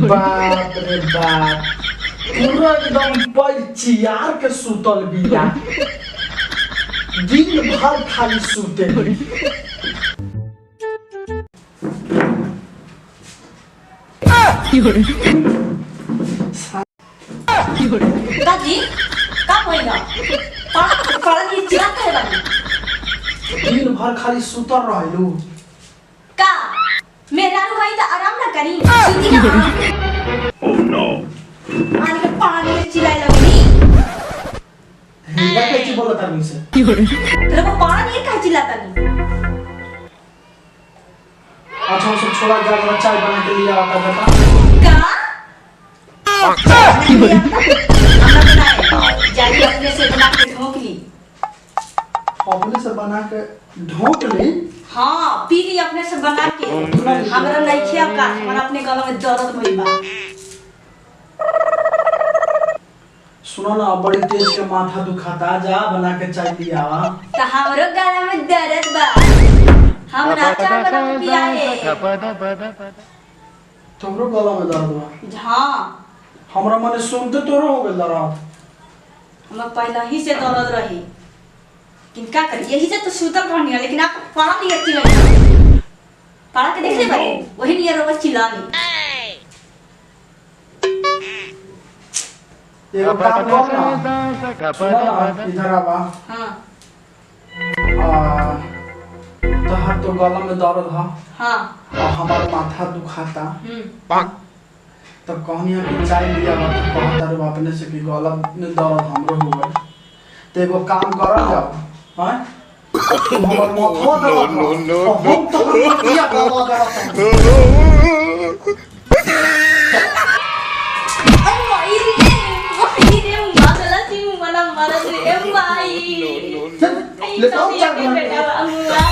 बाप रे बाप, पूरा एकदम पैचियार के सुतल बिया, दिन भर खाली सुते। दादी का भइल? पढ़ पढ़ चिल्लात काहे बानी? दिन भर खाली सुतल रहलू। का मेहरारू हई त आराम ना करी, सुती ना? आने के पानी में चिल्लाए लगनी। हिंदा कैसे बोलत आदमी से? तेरे को पानी काहे चिल्लाता नी? अच्छा, वो सब छोड़ा, जा जरा चाय बना के लिया आता बता। का हमरा बनाए जाके अपने से बना के ढोक ली। अपने से बना के ढोक ली? हाँ, पी ली अपने से बना के। हमरा नहीं खिया का, हमरा अपने गला में दर्द भइल बा। सुनो ना, बड़ी तेज के माथा दुखाता, जा बना के चाय पियावा। त हमरो गला में दर्द बा, हमरा चाय बना के पियाए। तोहरो गला में दर्द बा? हाँ। हमरा मने सुनते तोरो हो गेल दर्द। हमरा पहले ही से दर्द रही, लेकिन का करी, यही से तो सुतल रहनी है, लेकिन आप पढ़ा नहीं चिल्ला पढ़ा के देख ले भाई, वही नहीं रोज चिल्लानी। एगो काम कर ना, सुनो ना, इधर आवा। हाँ। आ, तोहार तो गला में दर्द है। हाँ। और हमार माथा दुखाता। तो कहनी है कि चाय लिया बा, तो कहता रे अपने से कि गला में दर्द हमरो हो गइल। तो एगो काम करल जाओ, हैं, तू हमर माथवा दबा दो और हम तोहर मतिया दबा देबा। अरे माई रे, माई रे, मारला सी मला मारल रे माई। चल, ले तो चाय बना के। बेटा मुआ।